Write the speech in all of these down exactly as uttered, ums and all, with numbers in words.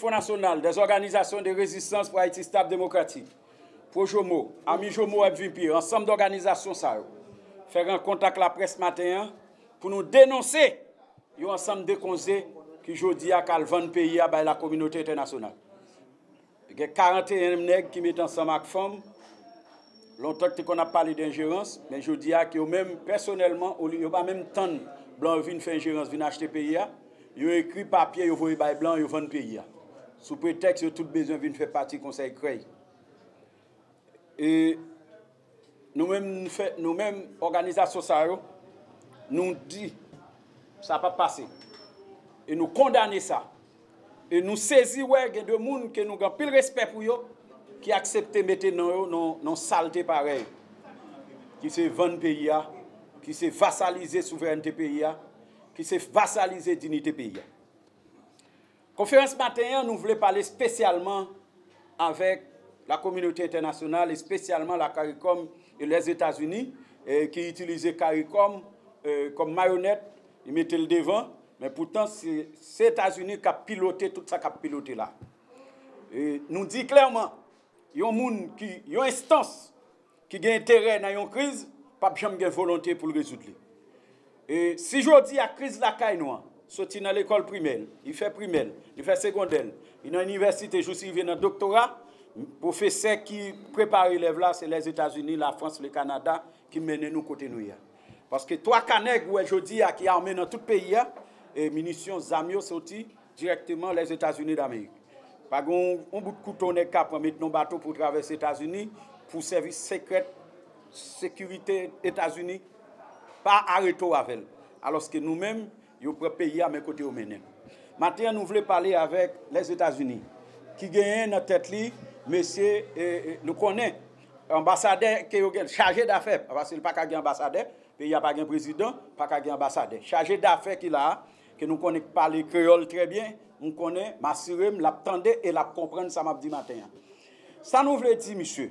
Front National des Organisations de Résistance pour Haïti Stable Démocratique, Projomo, Ami Jomo F V P, ansanm dòganizasyon sa yo, fè rankont ak laprès maten an pou nou denonse yon ansanm de konze ki jodi a k al vann peyi a bay lakominote entènasyonal. Gen karanteyen nèg ki met ansanm ak fanm. Lontan ki te konn ap pale de enjerans, men jodi a ke yo menm pèsonèlman, olye yo pa menm tann blan yo vin fè enjerans, vin achte peyi a, yo ekri papye, yo voye bay blan, yo vann peyi a. Sou pretèks yo tout bezwen vin fè pati konsèy krèy. E nou menm, nou fè, nou menm òganizasyon sa yo, nou di sa p ap pase. E nou kondane sa. E nou sezi wè gen de moun ke nou gen anpil respè pou yo, ki aksepte mete non yo nan, nan salte parèy, ki se vann peyi a, ki se vasalize souverènte peyi a, ki se vasalize diyite peyi a. Konferans maten an, nou vle pale espesyalman avèk lakominote entènasyonal, espesyalman la CARICOM e Lèzetazini, eh, ki itilize CARICOM, eh, kòm mayonèt, li mete l devan, men poutan se, se Etazini k ap pilote tout sa k ap pilote la. E nou di klèman, yon moun ki, yon enstans ki gen enterè nan yon kriz, p ap janm gen volonte pou l rezoud li. E si jodi a kriz lakay nou an, soti nan lekòl primè, li fè primè, li fè segondè, li nan inivèsite, jis rive nan doktora, pwofesè ki prepare elèv la, se Lèzetazini, Lafrans, Lekanada ki mennen nou kote nou ye a. Paske twa ka nèg ou wè jodi a ki ame nan tout peyi a, e minisyon, zam yo soti dirèkteman Lèzetazini Damerik. Pa gen yon, yon bout kouto nèg ka pran met nan bato pou travèse Etazini pou sèvis sekrè sekirite Etazini pa arete w avè l. Alòske nou menm, yo pran peyi a men kote yo mennen l. Maten an, nou vle pale avèk Lèzetazini, ki genyen nan tèt li mesye, e, e, nou konnen, anbasadè ke yo gen, chaje dafè, paske li pa ka gen anbasadè, peyi a pa gen prezidan, pa ka gen anbasadè. Chaje dafè ki la a, ke nou konnen k pale kreyòl trè byen, m konnen, m asire m, l ap tande e l ap konprann sa m ap di maten an. Sa nou vle di, misye,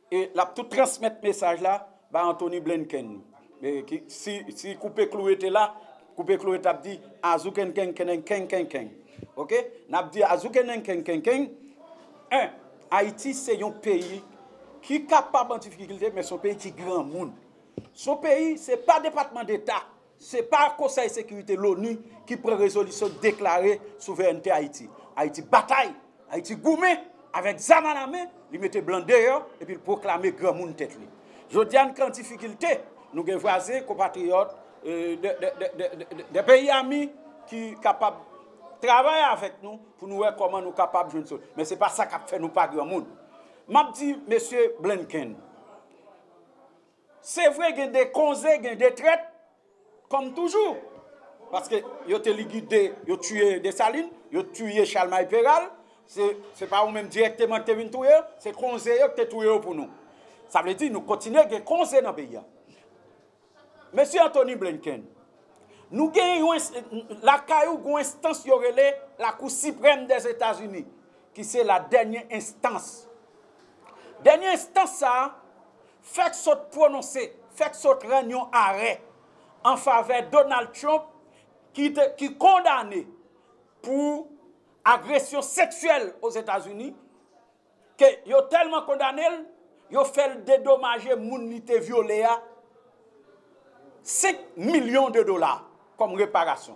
e l ap tou transmèt mesaj la ba Anthony Blinken. E ki, si, si Koupe Kloure te la, Koupe Kloure t ap di, "Azou kenken kenken kenken kenken." Oke? N ap di, "Azou kenken kenken kenken." En, Ayiti se yon peyi ki kapab an difikilte, men se yon peyi ki granmoun. Se yon peyi, se pa Depatman Deta, se pa Konsèy Sekirite, Loni, ki pran rezolisyon deklare souverènte Ayiti. Ayiti batay, Ayiti goumen avèk zam alamen, li mete blan deyò, epi l pwoklame granmoun tèt li. Jodi a, n ka an difikilte, nou gen vwazen, konpatriyòt, e, de, de peyi ami ki kapab travay avèk nou pou nou wè kòman nou kapab jwenn solisyon. Men se pa sa k ap fè nou pa granmoun. M ap di, mesye Blinken, se vre, gen de konze, gen de trèt, kòm toujou. Paske yo te likide, yo tiye Desalin, yo tiye Chalmay Peral. Se, se pa ou menm dirèkteman ki te vin touye yo, se konze yo ki te touye yo pou nou. Sa vle di, nou kontinye gen konze nan peyi a. Mesye Anthony Blinken, nou gen yon ins-, lakay ou gen yon enstans yo rele Lakou Siprèm Dèzetazini, ki se la dènye enstans. Dènye enstans sa a fèk sot pwononse, fèk sot rann yon arè an favè Donald Trump ki te, ki kondane pou agresyon seksyèl Ozetazini, ke yo tèlman kondane l, yo fè l dedomaje moun li te vyole a senk milyon de dola kòm reparasyon.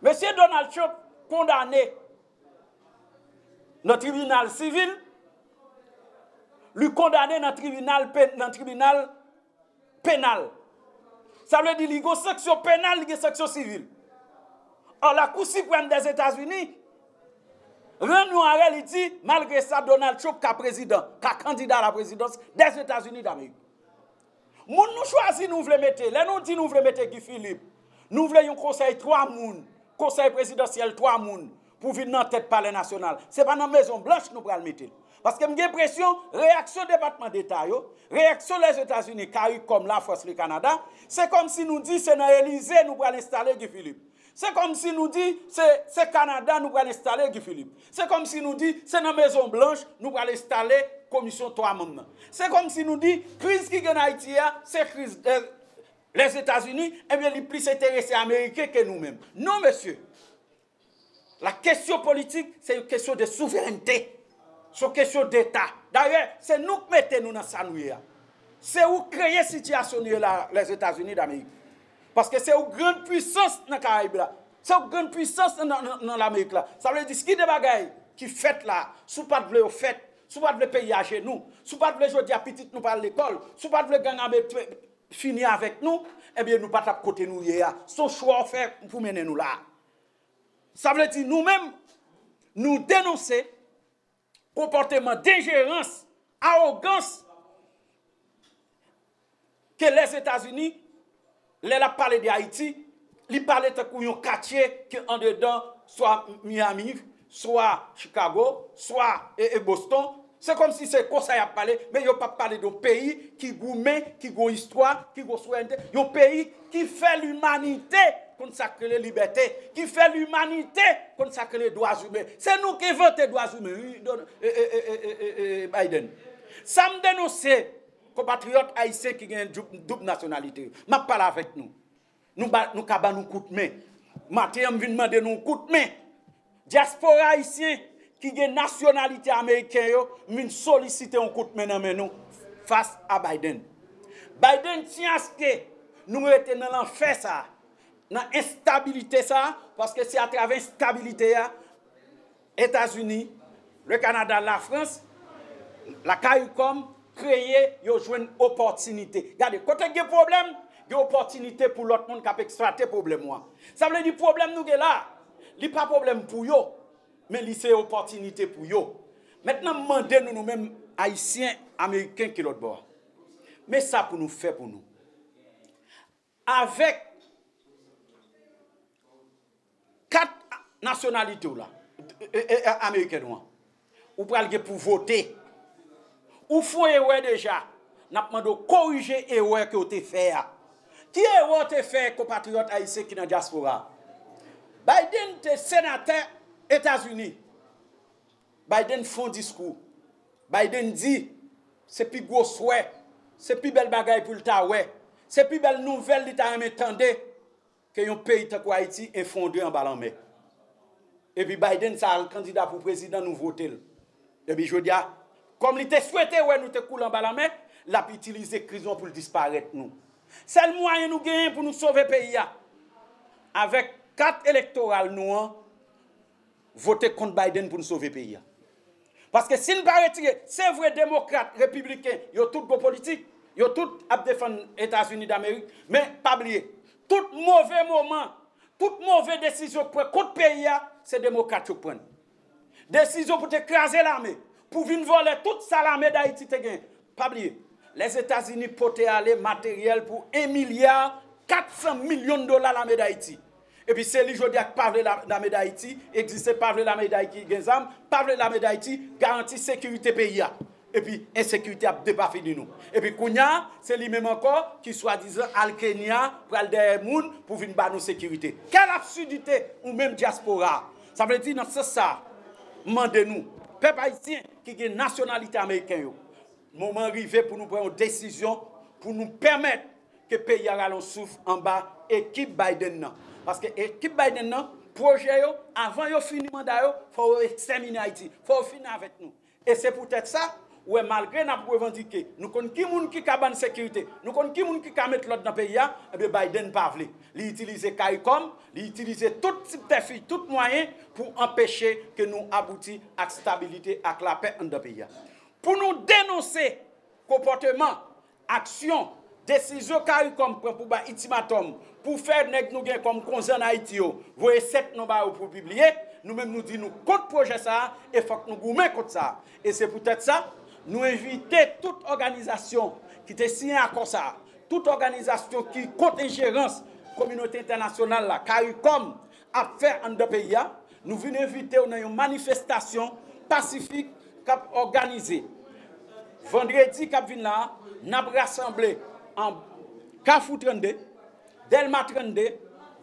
Mesye Donald Trump kondane nan tribinal sivil, li kondane nan tribinal pe-, nan tribinal penal. Sa vle di li gen sanksyon penal, li gen sanksyon sivil. Or, Lakou Siprèm Dèzetazini rann yon arè, li di, malgre sa, Donald Trump ka prezidan, ka kandida a la prezidans Dèzetazini Damerik. Moun nou chwazi, nou vle mete, lè nou di nou vle mete Guy Philippe, nou vle yon konsèy twa moun, konsèy prezidansyèl twa moun, pou vin nan tèt Palè Nasyonal. Se pa nan Mezon Blanch nou pral mete l. Paske m gen enpresyon, reyaksyon Depatman Deta yo, reyaksyon Lèzetazini, CARICOM, Lafrans, Lekanada, se kòmsi nou di se nan Elize nou pral enstale Guy Philippe. Se kòmsi nou di se, se Kanada nou pral enstale Guy Philippe. Se kòmsi nou di se nan Mezon Blanch nou pral enstale komisyon twa manm nan. Se kòmsi nou di kriz ki gen Ayiti a, se kriz, eh, Lèzetazini, ebyen li plis enterese Ameriken ke nou menm. Non, mesye. La kesyon politik, se yon kesyon de souverènte. Se yon kesyon deta. Dayè, se nou k mete nou nan sa nou ye a. Se ou k kreye sitiyasyon nou ye la, Lèzetazini Damerik. Paske se ou grann pwisans nan Karayib la. Se ou grann pwisans nan, nan, nan Lamerik la. Sa vle di, si gen de bagay ki fèt la, si w pa t vle yo fèt, si w pa t vle peyi a jenou, si w pa t vle jodi a pitit nou pa al lekòl, si w pa t vle gang ame fini avèk nou, ebyen nou pa t ap kote nou ye a. Se yon chwa w fè pou mennen nou la. Sa vle di nou menm, nou denonse konpòteman denjerans, awogans ke Lèzetazini, lè l ap pale de Ayiti, li pale tankou yon katye ke andedan swa Miami, swa Chicago, swa e, e Boston. Se kòmsi se konsa y ap pale, men yo p ap pale de yon peyi ki goumen, ki gon istwa, ki gon souverènte, yon peyi ki fè limanite konn sa k rele libète, ki fè limanite konn sa k rele dwa imen. Se nou ki envante dwa imen, wi, Don- e, e, e, e, e, e, e, Biden. Sa m denonse, konpatriyòt ayisyen ki gen doub, doub nasyonalite yo. M ap pale avèk nou. Nou, ba, nou ka ban nou kout men. Maten an, m vin mande nou yon kout men. Dyaspora ayisyen ki gen nasyonalite ameriken yo, m vin solisite yon kout men nan men nou fas a Biden. Biden, si aske nou rete nan lanfè sa a, nan enstabilite sa a, paske se atravè enstabilite a, Etazini, le Kanada, Lafrans, la CARICOM, kreye, yo jwenn opòtinite. Gade, kote gen pwoblèm, gen opòtinite pou lòt moun k ap eksplwate pwoblèm ou an. Sa vle di pwoblèm nou gen la, li pa pwoblèm pou yo, men li se opòtinite pou yo. Mentnan, m mande nou, nou menm Ayisyen, Ameriken ki lòt bò a, men sa pou nou fè pou nou. Avèk kat nasyonalite w la, e, e, e, amerikèn ou an, ou pral gen pou vote. Ou fè yon erè deja, n ap mande w korije erè ke w te fè a. Ki erè w te fè, konpatriyòt ayisyen ki nan dyaspora a? Biden te senatè Etazini. Biden fè yon diskou. Biden di, se pi gwo swè, se pi bèl bagay pou l ta wè, se pi bèl nouvèl li ta renmen tande, ke yon peyi tankou Ayiti efondre anba lanmè. Epi Biden sa al kandida pou prezidan, nou vote l. Epi jodi a, kòm li te swete wè nou te koule anba lanmè, l ap itilize kriz lan pou l disparèt nou. Sèl mwayen nou genyen pou nou sove peyi a, avèk kat elektoral nou an, vote kont Biden pou n sove peyi a. Paske si n pa retire, se vre, demokrat, repibliken, yo tout gon politik, yo tout ap defann Etazini Damerik, men pa bliye, tout move moman, tout move desizyon k pran kont peyi a, se demokrat yo k pran l. Desizyon pou te kraze lame, pou vin vòlè tout sa lame Dayiti te gen. Pa bliye, Lèzetazini pote ale materyèl pou en milya kat san milyon dola lame Dayiti. Epi se li jodi a k pa vle la- lame Dayiti egziste, pa vle lame Dayiti gen zam, pa vle lame Dayiti garanti sekirite peyi a. Epi ensekirite ap depafini nou. Epi kounye a, se li menm ankò ki swadizan al Kenya, pral dèyè moun pou vin ba nou sekirite. Kèl absidite ou menm dyaspora a! Sa vle di nan sans sa a, m mande nou, pèp ayisyen ki gen nasyonalite ameriken yo, moman rive pou nou pran yon desizyon pou nou pèmèt ke peyi a rale yon souf anba ekip Biden nan. Paske ekip Biden nan, pwojè yo, avan yo fini manda yo, fò yo ekstèmine Ayiti, fò yo fini avèk nou. E se poutèt sa, ou wè, malgre n ap revandike, nou konn ki moun ki ka ban n sekirite, nou konn ki moun ki ka met lòd nan peyi a, ebyen Biden pa vle. Li itilize CARICOM, li itilize tout sibtèfij, tout mwayen pou anpeche ke nou abouti ak stabilite, ak lapè anndan peyi a. Pou nou denonse konpòteman, aksyon, desizyon CARICOM pran pou bay itimatòm, pou fè nèg nou gen kòm konze ann Ayiti yo voye sèt non ba yo pou pibliye, nou menm nou di nou kont pwojè sa a e fòk nou goumen kont sa a. E se poutèt sa, nou envite tout òganizasyon ki te siyen akò sa a, tout òganizasyon ki kont enjerans kominote entènasyonal la, CARICOM, ap fè anndan peyi a, nou vin envite w nan yon manifestasyon pasifik k ap òganize vandredi k ap vin la a. N ap rasanble an Kafou trannde, Dèlma trannde,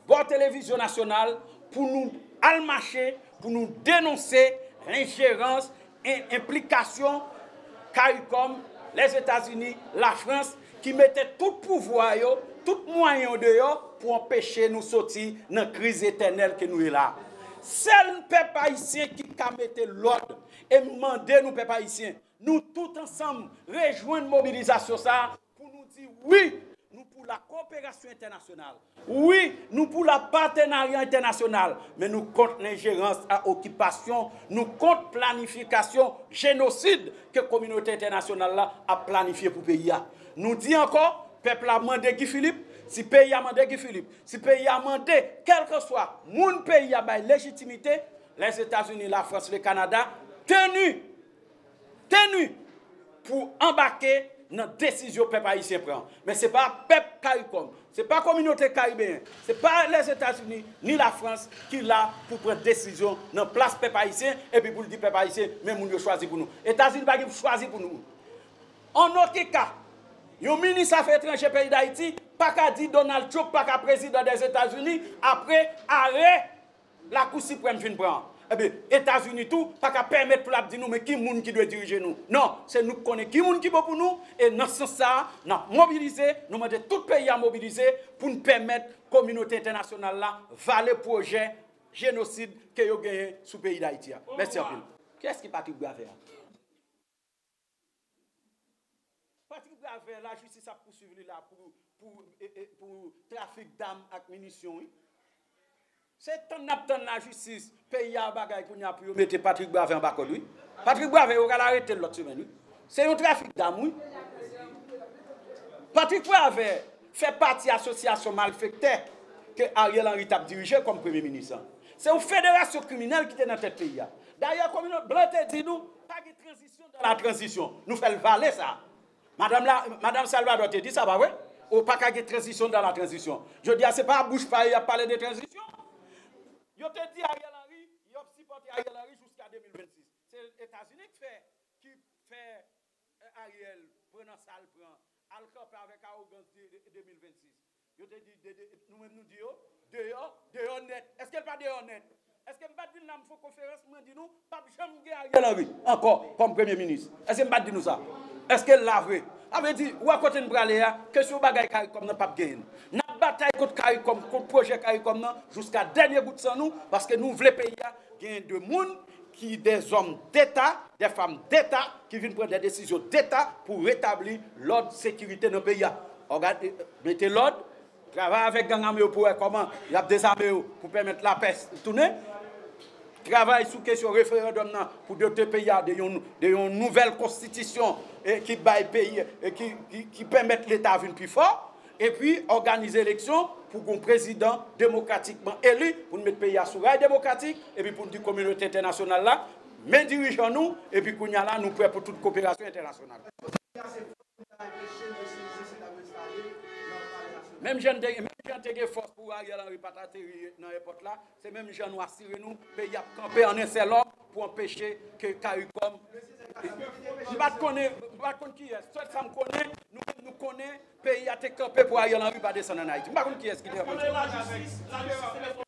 bò televizyon nasyonal, pou nou al mache, pou nou denonse enjerans e enplikasyon CARICOM, Lèzetazini, Lafrans, ki mete tout pouvwa yo, tout mwayen yo deyò pou anpeche nou soti nan kriz etènèl ke nou ye la. Sèl pèp ayisyen ki ka mete lòd. E m mande nou, pèp ayisyen, nou tout ansanm rejwenn mobilizasyon sa a pou nou di wi, nou pou la koperasyon entènasyonal. Wi, nou pou la patenarya entènasyonal. Men nou kont lenjerans a okipasyon, nou kont planifikasyon jenosid ke kominote entènasyonal la ap planifye pou peyi a. Nou di ankò, pèp la mande Guy Philippe, si peyi a mande Guy Philippe, si peyi a mande kèlkeswa moun peyi a bay lejitimite, Lèzetazini, Lafrans, le Kanada, tenu, tenu pou anbake nan desizyon pèp ayisyen pran. Men se pa pèp CARICOM, se pa kominote karibeyen, se pa Lèzetazini ni Lafrans ki la pou pran desizyon nan plas pèp ayisyen epi pou l di pèp ayisyen, men moun yo chwazi pou nou. Etazini pa gen pou chwazi pou nou. An okenn ka, yon minis afè etranje peyi Dayiti pa ka di Donald Trump pa ka prezidan Dèzetazini apre arè Lakou Siprèm fin pran. Ebyen, Etazini tou pa ka pèmèt pou l ap di nou men ki moun ki dwe dirije nou. Non, se nou k konnen ki moun ki bon pou nou, e nan sans sa a, n ap mobilize, nou mande tout peyi a mobilize pou n pèmèt kominote entènasyonal la vale pwojè jenosid ke yo genyen sou peyi Dayiti a. Mèsi anpil. Kiyès ki Patrick Bravè a? Patrick Bravè, lajistis ap pouswiv li la pou, pou, e, e, pou trafik dam ak minisyon, wi. Se tann n ap tann lajistis, peyi a bagay kounye a pou yo mete Patrick Bravè anba kòd, wi. Patrick Bravè, yo pral arete l lòt semèn, wi. Se yon trafik dam, wi. Patrick Bravè fè pati asosyasyon malfektè ke Ariel Henry t ap dirije kòm premye minis lan. Se yon federasyon kriminèl ki te nan tèt peyi a. Dayè, kominote blan te di nou, pa gen tranzisyon dans la transition. Nou fè l vale sa. Madanm la, Madanm Salvador te di sa, pa vre? Ou pa ka gen tranzisyon dans la transition. Jodi a, se pa bouch pa yo y ap pale de tranzisyon. Yo te di Ariel Henry, y ap sipòte Ariel Henry jiska de mil vennsis. Se Etazini k fè, ki fè, eh, Ariel pran nan sa l pran, al kanpe avèk awogans de, de, de mil vennsis. Yo te di, de, de, nou menm nou di yo, deyò, deyò nèt. Èske l pa deyò nèt? Èske m pa t vin la, m fè yon konferans, mwen di nou, p ap janm gen Ariel Henry ankò kòm premye minis? Èske m pa t di nou sa? Èske l la vre? Sa vle di, ou wè kote n prale a, kesyon bagay CARICOM nan p ap genyen. N ap batay kont CARICOM, kont pwojè CARICOM nan, jiska dènye gout san nou, paske nou vle peyi a genyen de moun ki de zòm deta, de fanm deta, ki vin pran de desizyon deta pou retabli lòd, sekirite nan peyi a. Òga-, mete lòd, travay avèk gang ame yo pou wè kòman y ap dezame yo pou pèmèt lapè tounen. Travay sou kesyon referandòm nan pou dote peyi a de yon, de yon nouvèl konstitisyon, e, ki bay peyi, e, ki, ki, ki pèmèt Leta vin pi fò. Epi òganize eleksyon pou gon prezidan demokratikman eli, pou n met peyi a sou ray demokratik, epi pou n di kominote entènasyonal la, men dirijan nou, epi kounye a la, nou prè pou tout koperasyon entènasyonal. Menm jan te, menm jan te gen fòs pou Ariel Henry pa t ateri nan èpòt la, se menm jan nou asire nou, peyi ap kanpe an en sèl òm pou anpeche ke CARICOM. M pa t konnen, m pa t konn kiyès. Sèl sa m konnen, nou menm nou konnen, peyi a te kanpe pou Ariel Henry pa desann ann Ayiti. M pa konn kiyès ki te anpeche.